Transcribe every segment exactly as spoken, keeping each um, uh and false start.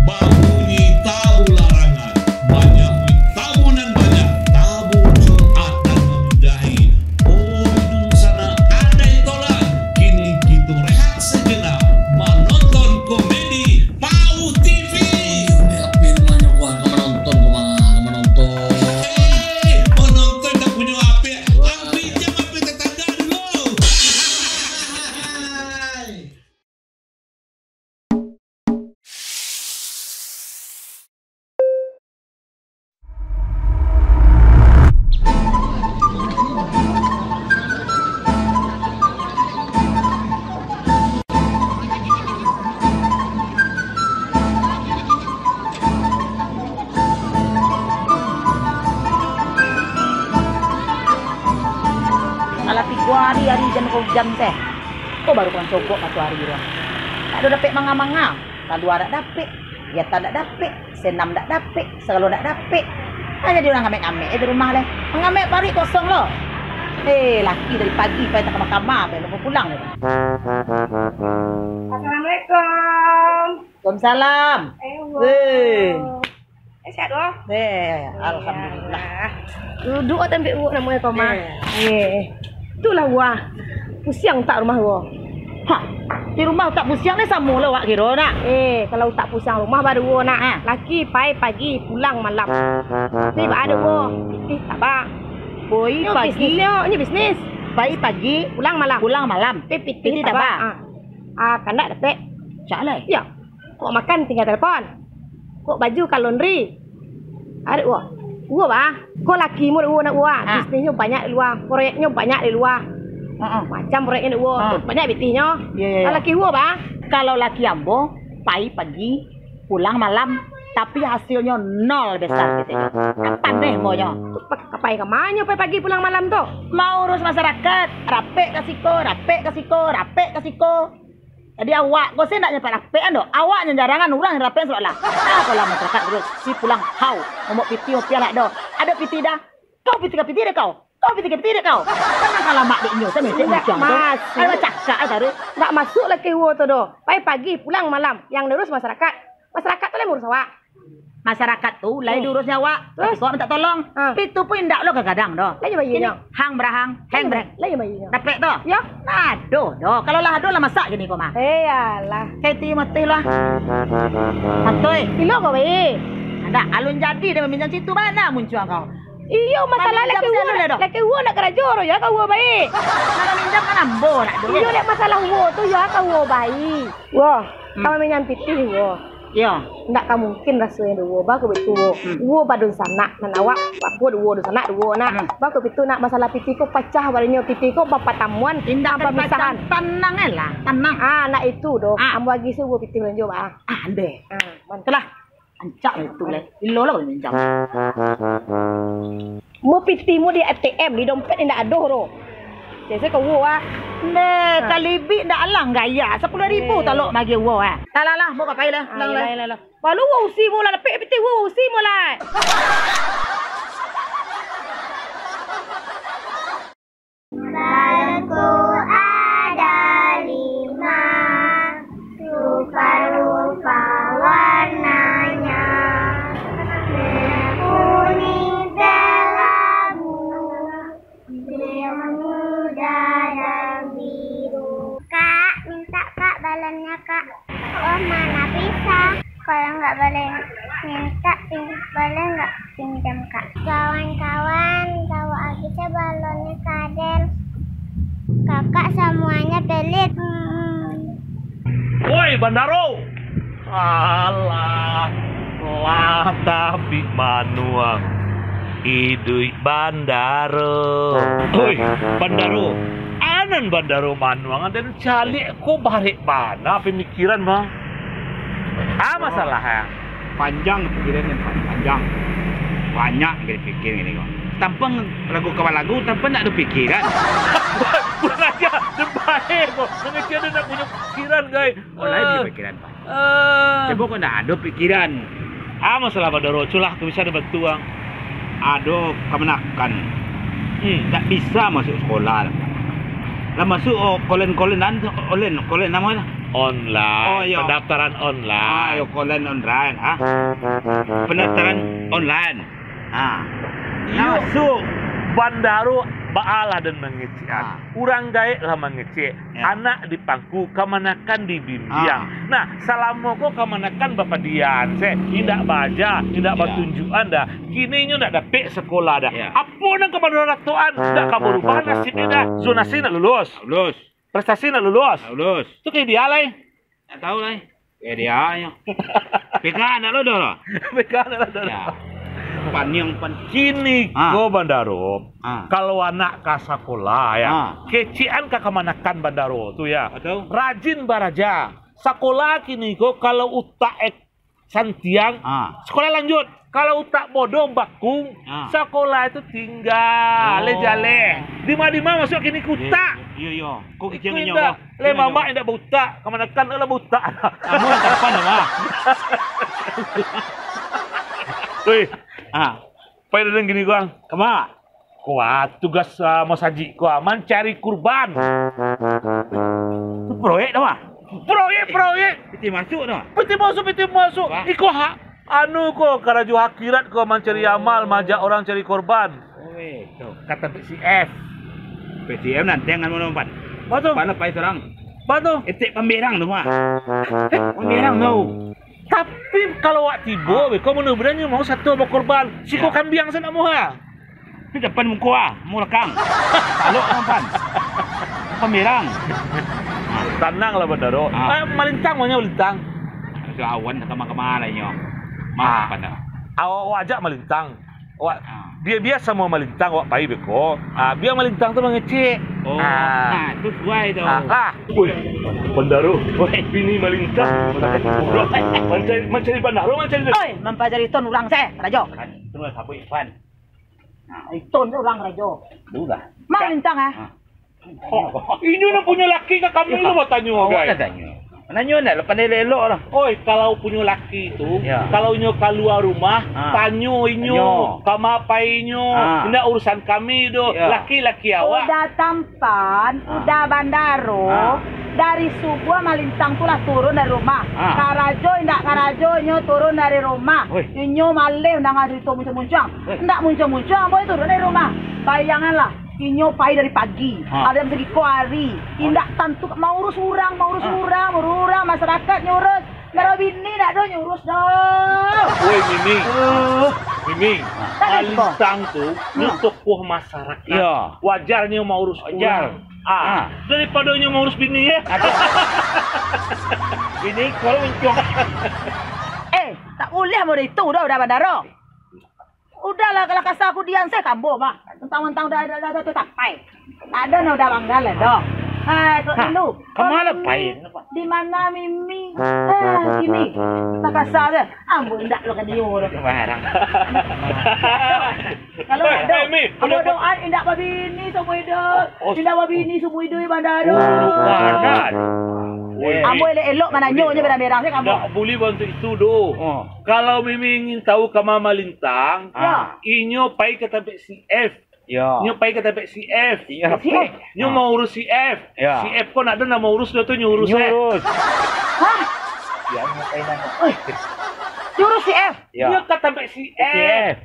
Babunyi tabu larangan, banyak tabu nan banyak, tabu Jumat nan mamudahi. Oi dunsanak, adai tolan, kini kito rehat sajenak manonton komedi Pau T V. Tapi rumah nyo kuah ka manonton, kuah ka manonton. Eh, manonton tak punyo apek, pinjam apek tetangga dulu. Alah tigo ari, ari jan ko ujan teh. Ko baru ka mancogok matoari tu. Tak ado dapek manga-manga. Kalua dak dapek, biatan dak dapek, senam dak dapek, sagalo dak dapek. Ah, jadi urang ngamek-ngamek eh di rumah leh. Mangamek paruik kosong lo. Eh, laki dari pagi pai takama-kama, pai lupo pulang leh. Assalamualaikum. Waalaikumsalam. Eh, wah. Weh. Eh, sihat, Wo? Eh, alhamdulillah. Duduak tampek Wo namonyo ko mah. Eh. Eh. Itulah Wo. Pusiang utak rumah Wo. Ha, di rumah utak pusiang ni samo lah awak kiro nak. Eh, kalau utak pusiang rumah baru Wo nak. Ha. Laki pai pagi, pulang malam. Tapi baa dek Wo, pitih tabak. Pai pagi. Nyo bisnis, nyo bisnis. Pai pagi, pulang malam. Pulang malam. Tapi pitih tabak. Ah. Ah, kandak dapek. Cak lai. Yo. Kok makan tingga telepon. Kok baju ka laundry. Aduh, Wo. Wo, bah. Ko laki Wo nak Wo. Ah. Bisnisnyo banyak di lua, proyeknyo banyak di lua. Heeh. Macam proyeknyo nak Wo. Ah. Banyak pitihnyo. Iyo, iyo, iyo. Kalau laki Wo, bah. Kalau laki ambo, pai pagi, pulang malam, tapi hasilnyo nol besar pitihnyo. Kan paneh monyo. Tu pa-, ka pai ka manyo pai pagi pulang malam tu? Mauruih masarakaik, rapek ka siko, rapek ka siko, rapek ka siko. Jadi awak ko se ndak nyo rapek-rapekan doh. Awak nyo jarangan, urang nyo rapek sabab lah. Ah, kalau masarakaik tu, si pulang hau. Momok pitih rupiah lah doh. Ado pitih dah. Kau pitih ka pitih dek kau. Kau pitih ka pitih dek kau. Kan alamak dek inyo, kan cek macam tu. Ayo cakak ah tadi. Ndak masuak laki Wo tu doh. Pai pagi, pulang malam. Yang diuruih masarakaik. Masarakaik tu lai mauruih awak. Masarakaik tu lai diuruih awak. Tapi kau minta tolong. Ha. Pitu pun indak lo ka gadang doh. Lai bayinyo. Hang barahang, heng baraheng. Lai bayinyo. Dapek tu? Yo. Nah, doh, doh. Kalau lah ado lah masak kini ko mah. Eh, alah. Kayak ti matih lah. Matoi. Pilo ko bayi? Ndak, alun jadi dah maminjam situ, bana muncuang kau. Iyo, masalah laki Wo, laki Wo nak karajo tu, yo ka Wo bayi. Kalau minjam kan ambo nak duit. Iyo, dek masalah Wo tu, yo ka Wo bayi. Wo, ka maminjam pitih Wo. Iyo. Ndak ka mungkin rasonyo dek Wo, baa kok baitu Wo. Hmm. Wo badunsanak, nan awak, apo dek Wo dunsanak dek Wo nak. Hmm. Baa kok baitu nak, masalah pitih ko pacah barinyo, pitih ko bapatamuan, indak ka dipacah, tanang eh lah, tanang. Ah, nak itu doh. Ah. Ambo agiah se Wo pitih balanjo, bah. Ah, andeh. Ah, mantap. Itulah. Rancak lah itu lai. Ilo lah kalau minjam. Mo pitih mo di A T M, di dompet indak ado doh. Biaso ka Wo ah. Neh, ha. Talibik ndak alang gaya. Sapuluah ribu talok magi Wo ah. Lah, lah, lah, mo ka pai lah. Ah, pulang lah. Iyolah, iyolah. Lalu Wo usi mo lah, dapek pitih Wo usi mo lah. Balko ada lima, rupa-rupa warnanya, kuning, kelabu, bermuda, dan biru. Kak, minta Kak balonnya, Kak. Oh, mana bisa? Kalau nggak boleh minta, pin-, boleh nggak pinjam, Kak? Kawan-kawan, bawa aja balonnya ke Adel. Kakak semuanya pelit. Hmm. Woi, Bandaro! Alah, lah tapi manuang. Iduik Bandaro. Oi, Bandaro. Anan Bandaro manuang, aden caliak ko barek bana pamikiran, Bang. Ah, masalah, eh. Panjang pikiran ni, Bang. Panjang. Banyak gaya pikir gini, Bang. Tampang lagu kawan lagu, tampang nak ada pikiran. Kurang aja, terbaik kok. Mungkin dia nak punya pikiran, guys. Oh, lain punya pikiran, Bang. Eh. Cubo kok ndak ado pikiran. Ah, masalah Bandaro tu lah, tu bisa dibantu, Bang. Ado kamanakan. Hmm. Ndak bisa masuk sekolah. Lah masuk, oh, kolen-kolenan tu, olen, kolen namo lah. Online. Oh, iyo. Pendaftaran online. Ah, iyo, online, online, ha? Pendaftaran online. Ha. Iyo. Nah, masuk. Bandaro baalah dan mangecek. Ha. Urang gaek lah mangecek. Ya. Anak dipangku, kamanakan dibimbiang. Ha. Nah, salamo ko kamanakan bapadian, se. Indak baaja, indak batunjuakan dah. Kini inyo ndak dapek sakolah dah. Ya. Apo nan ka bandaro latoan, ndak ka barubah nasibnyo dah. Zonasi ndak lulus. Lulus. Prestasi ndak lulus. Ndak lulus. Tu kayak dia lai. Ndak tahu lai. Kayak dia nyo. P K ndak lodoh lah. P K ndak lodoh. Ya. Paniang pan. Kini ko bandaro, kalau anak ka sakolah ya, kecekan ka kamanakan bandaro tu ya. Betul. Rajin baraja. Sakolah kini ko kalau utak ek-, santiang, sakolah lanjut. Kalau utak bodoh bakung, sakolah itu tingga, jaleh-jaleh. Dima-dima masuk kini ko utak. Iyo, iyo. Ko kecil inyo indak, lah mamak indak bautak, kamanakan lah bautak. Kamu kapan lah, Mak? Weh. Ah. Pai dalam kini ko, ah. Kama? Ko, ah, tugas, ah, masajik ko, ah, mancari kurban. Tu proyek dah, Mak? Proyek, proyek. Piti masuk dah. Piti masuk, piti masuk. Wah. Iko hak. Anu ko, karajo akhirat ko, mancari amal, maajak urang cari korban. Oi, tu. Kata P C F. P C F nanti angan mano, Pan? Batu. Pan pai surang. Batu. Etek pamberang tu, mah. Eh, pamberang tu. Tapi kalau awak tibo, ah, beko mano budanyo mau sato bakorban. Siko kambiang sanak muha. Itu depan muko ah, mau lekang. Talok, Pan. Pamberang. Tanang lah, Bandaro. Ah. Eh, malintang, maunya malintang. Itu awan kama-kama lah inyo. Mah, ah, Bandaro. Awak, awak ajak malintang. Awak, ah, bia-bia samo malintang awak pai beko. Ah, bia malintang tu mangecek. Oh, ah, nah, tu suai tu. Ah, ah. Woi, Bandaro. Woi, bini malintang. Mancari, mancari Bandaro, mancari. Oi, mampajari ton urang se, rajo. Kan, tu lah sabuik, Pan. Nah, itu ni urang rajo. Dulah. Malintang, ah. Ah. Oh, inyo nan punyo laki ka kami lo batanyo, awak gai. Awak lah tanyo. Nanyo ndak lah, pandai elok-elok lah. Oi, kalau punyo laki tu, ya, kalau inyo kalua rumah, ah, tanyo inyo, tanyo, kama pai inyo, ah, indak urusan kami doh. Ya. Laki-laki awak. Uda tampan, ah, Uda Bandaro, ah, dari subuah malintang tu lah turun dari rumah. Ah. Karajo indak karajo inyo turun dari rumah. Oi. Inyo maleh mandanga carito muncuang-muncuang. Oi. Indak muncuang-muncuang, ambo turun dari rumah. Bayanganlah. Inyo pai dari pagi, ha, ado nan sagiko ari, indak tantu maurus urang, maurus urang, maurus urang, masarakaik nyo urus. Ndak ado bini, ndak ado nyo urus doh. Woi, Miming. Eh. Miming, malintang tu, nyo tokoh masarakaik. Iyo. Wajar nyo maurus urang. Wajar. Ah, daripado nyo maurus bini, eh. Aduh. Bini kalau uncuang. Eh, tak buliah model itu doh, Uda Bandaro. Udahlah, kalau kasar aku diam sajo ka ambo, Mak. Mentang-mentang udah, udah, udah, udah tapai. Tak ado nah udah banggal lah, doh. Hai, kok dulu. Kemana pai? Di mana Mimi? Ah, gini. Tak kasar sajo. Ambo indak lo ka dio doh. Sembarang. Kalau ado, ambo doa indak babini seumur hidup. Indak babini seumur hidup, Bandaro. Ambo elok-elok mananyo nyo berang-berang sajo ka ambo. Ndak buliah bantuak itu doh. Kalau Mimi ingin tahu kama malintang, ah, inyo pai ka tampek si F. Yo. Inyo pai ka tampek si F. Si F. Inyo mau urus si F. Yo. Si F ko ndak ado nan mau urus, dah tu nyo urus, eh. Nyo urus. Hah? Yo, inyo pai namo. Oi. Nyo urus si F? Yo. Inyo ka tampek si F. Si F.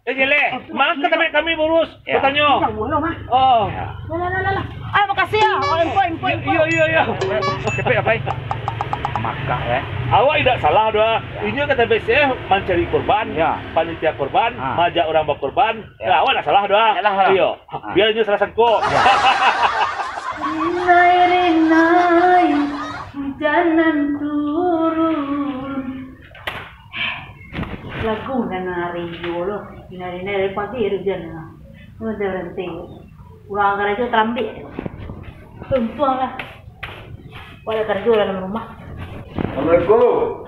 Eh, jelek. Mangko tampek kami baurus. Yo. Batanyo. Insya Allah, Mah. Oh. Yo. Lah, lah, lah, lah, lah. Ah, makasih ya. Oh, info, info, info. Iyo, iyo, iyo. Capek apo? Makak, eh. Awak indak salah doh. Yo. Inyo ka tampek si F mancari korban, yo, panitia korban, ah, maajak urang bakorban. Yo. Lah, awak indak salah doh. Indak salah. Iyo. Ah. Bia inyo salah sangko. Yo. Rinai, rinai, hujan nan turun. Lagu nan ari iyo lo. Rinai, rinai, dari pagi hari hujan. Udah berhenti. Urang karajo talambek. Untuang lah. Awak karajo dalam rumah. Assalamualaikum.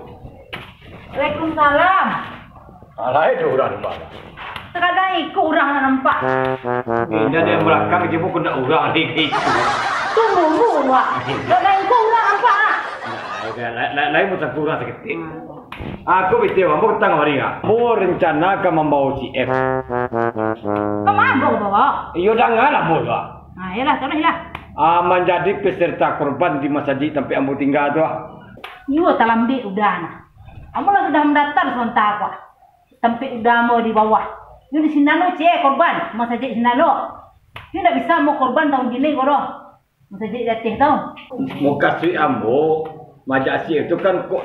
Waalaikumsalam. Alai tu urang rumah. Takadang iko urang nan nampak. Indak, di balakang je pun kena urang ni, gitu. Tunggu, tunggu, Wak. Takadang iko urang nampak, ah. Nah, lain, lain, lain pun urang saketek. Hmm. Aku pitih, ambo datang kamari, ah. Ambo rencana ka mambawa si F. Ka ma ambo ka bawa? Iyo, dangalah ambo, Wak. Nah, iyolah, taruihlah. Ah, manjadi peserta korban di masajik tampek ambo tingga tu, ah. Iyo, talambek Uda nah. Ambo lah sudah mandaftar sabanta ko, ah. Tampek Uda ambo di bawah. Iyo di sinan lo, ceh, korban, masajik sinan lo. Iyo ndak bisa ambo korban taun kini ko doh. Masajik di ateh tu. Mukasuik ambo, majak sinan tu kan kok,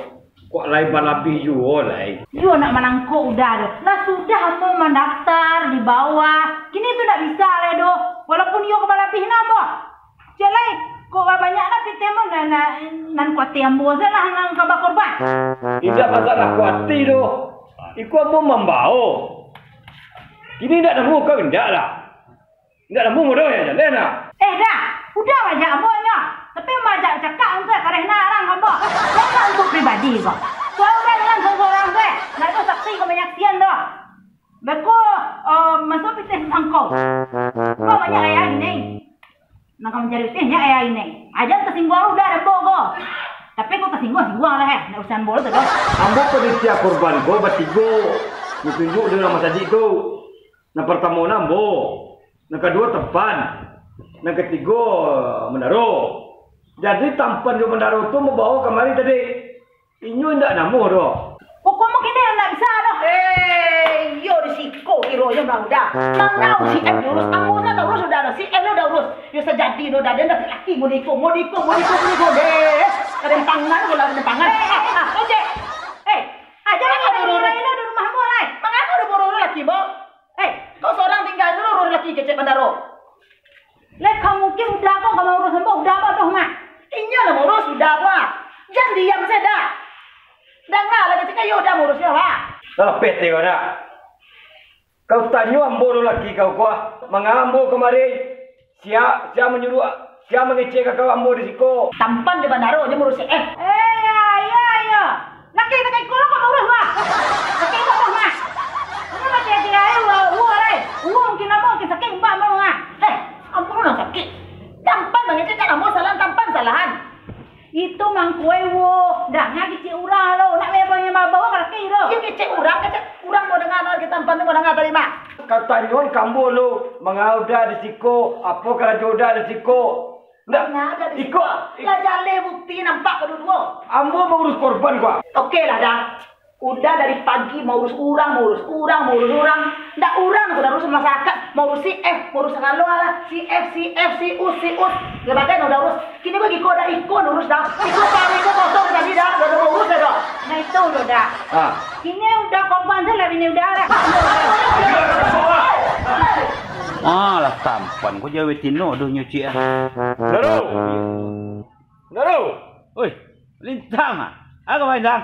kok lai balabiah juo lai. Iyo nak manangkok Uda tu. Lah sudah ambo mandaftar di bawah. Kini tu ndak bisa lai doh. Walaupun iyo ka balabiah nan ambo. Cek lai, kok banyak lah pitih ambo nan, nan, nan kuatih ambo se lah nan ka bakorban. Indak masalah kuatih doh. Iko ambo mambao. Kini ndak namuah kau indak lah. Indak namuah doh, yo, jaleh nah. Eh, Da, Uda majak ambo nyo. Tapi majak cakak untuak kareh narang ambo. Cakak untuak pribadi ko. Kau Uda jalan sorang-sorang se. Ndak ado saksi ka manyaksian doh. Beko, eh, masuak pitih angkau. Kau banyak gaya gini. Nan ka mancari pitih, nyo gaya gini. Aja tasingguang Uda dek ambo ko. Tapi kau tasingguang, singguang lah, eh. Ndak urusan ambo tu doh. Ambo panitia korban ko batigo. Ditunjuk di urang masajik tu. Nan partamo nan ambo, nan kaduo tampan, nan katigo mandaro. Jadi tampan jo mandaro tu mambao kamari tadi. Inyo indak namuah doh. Pokok mah kini indak bisa doh. Eh, iyo di siko kironyo Mang Uda. Mangau si F diurus, ambo lah dak urus Uda doh, si F lo dak urus. Yo sajadi doh, dah den dapek laki model iko, model iko, model iko, model iko. Deh, kadang tangan, bola kadang tangan. Eh, eh, eh, ah, ah, Ojek. Eh, aja lah, ado urus-urus di rumah ambo lai. Mangapa ado urus-urus laki ambo? Eh, kau sorang tingga dulu, urus laki kecek bandaro. Lai ka mungkin Uda ko ka maurus ambo, Uda bodoh mah. Inyo lah maurus Uda ko ah. Jan diam se Da. Danga lah kecek iyo Uda maurus iyo, ha. Lapeh tiko nak. Kau tanyo ambo tu laki kau ko ah. Manga ambo kamari. Sia, sia manyuruah, sia mangecek ka kawan ambo di siko. Tampan jo bandaro jo maurus, eh. Eh, ya, ya, ya. Laki, laki iko lo kau maurus, wah. Laki iko, wah, mah. Ini mati hati aja, wah, wah, eh. Wah, mungkin ambo, mungkin sakik, mbak, mbak, mbak. Eh, ampun, urang sakik. Tampan mangecek ka ambo, salahan tampan, salahan. Itu mangko e wo, danga kecek urang lo, nak mebao-mebao ka laki lo. Iyo kecek urang, kecek urang mau danga, nak kita ampan tu mau danga tadi mah. Katanyoan ka ambo lo, manga Uda di siko, apo karajo Uda di siko. Ndak, iko. Lah jaleh bukti nampak kaduo-duo. Ambo maurus korban ko ah. Oke lah Da. Uda dari pagi maurus urang, maurus urang, maurus urang. Ndak urang nan urus masarakat, maurus si F, maurus sagalo lah. Si F, si F, si Us, si Us. Yo bagai nan urus. Kini bagi ko Da, iko nan urus Da. Iko pari ko kosong tadi Da, dak ado urus Da. Nah itu lo Da. Ah. Kini Uda korban se lah bini Uda lah. Ah, lah tampan ko jawi tino doh nyo ciek ah. Lalu. Naro. Oi, Lintang ah. Apo kaba Lintang?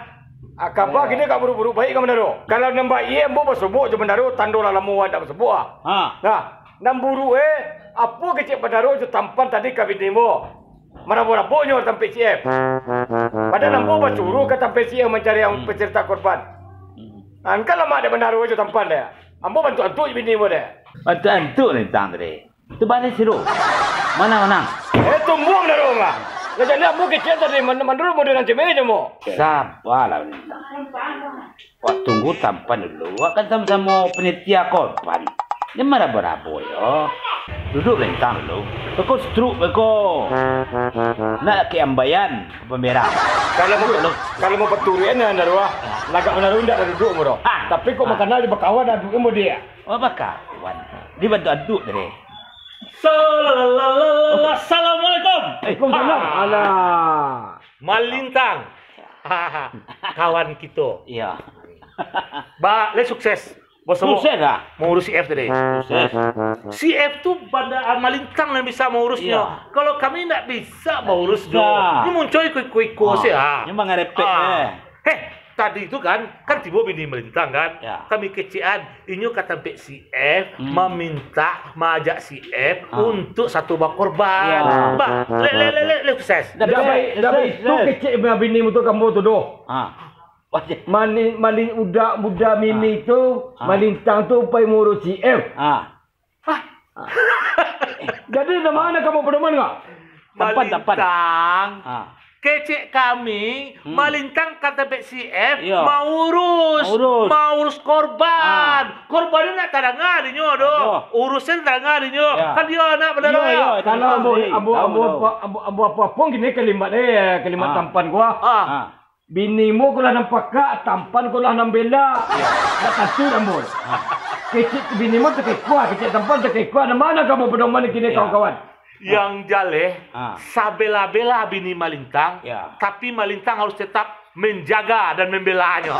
Ah, kaba kini ka buruk-buruk baik ka Mandaro. Kalau nan baik ambo basobok jo Mandaro, tando lah lamo awak indak basobok ah. Ha. Nah, nan buruk eh, apo kecek Mandaro jo tampan tadi ka bini ambo. Marabo-rabonyo tampek si F. Padahal ambo basuruah ka tampek si F mancari ang Hmm. peserta korban. Hmm. Ah, kan lamak dek Mandaro jo tampan dek. Ambo bantuak-antuak jo bini ambo dek. Bantuak-antuak Lintang tadi. Tu baliak siro. Manang, manang. Eh, tumbuang daro mah. Lah jadi ambo kecek tadi, man-, mandurut model nan cemeh je mo. Sabarlah. Wak tunggu tampan dulu. Wak kan samo-samo panitia korban. Jan marabo-rabo yo. Duduak Lintang dulu. Beko struk beko. Nak ka ambaian pamerah. Kalau mau, Duduak dulu. Kalau mau baturuik ni, Naruah. Lagak Naruah indak duduak mo doh. Ah. Tapi kok Ah. makanan di bakawan, duduak mo dia. Oh, bakawan. Di bantuak-antuak tadi. Assalamualaikum. Waalaikumsalam. Ah. Alah. Malintang. Kawan kito. Iya. Ba, le sukses. Bos Sukses lah. Mengurus C F tadi. Sukses. C F tu banda, ah, Malintang yang bisa mengurusnya. Iya. Kalau kami ndak bisa mengurus Bisa. doh. Ini muncul iko-iko Ah, se, ah. ini mangarepek, Ah. eh. Heh, tadi tu kan, kan tibo bini Malintang kan. Ya. Kami kecekan, inyo ka tampek C F, Hmm. maminta, maajak C F Ah. untuk satu bakorban. Ya. Bah, le, le, le, le, le, sukses. Dah Dah baik, baik, dah baik. sukses, Tu sukses. kecek bini mutu kamu tu doh. Ah. Wajah. Mani-, mani udak muda mini Ah. tu, Ah. Malintang tu pai murus C F. Ah. Ah. Jadi, nama anak kamu pedoman nggak? Tampan, tampan. Malintang. Ah. Kecek kami, hmm. Malintang ka tampek C F, iyo. Maurus, maurus, maurus korban. Ah. Korban ni nak tadanga dinyo doh. Aduh. Urusnya tadanga dinyo. Ya. Kan dia anak benar. Iyo, iyo. Kalau ambo, ambo, ambo, ambo, ambo apa pun gini kalimat, eh, kalimat ah. Tampan gua. Ah. Ah. Bini mu ko lah nan pakak, tampan ko lah nan bela. Ya. Tak satu ambo. Ah. Kecek bini mu takekua, kecek tampan takekua. Nah, mana kamu pedoman kini, ya. Kawan-kawan? Yang jaleh, ah. Sabela-bela bini Malintang, ya. Tapi Malintang harus tetap menjaga dan membelanya.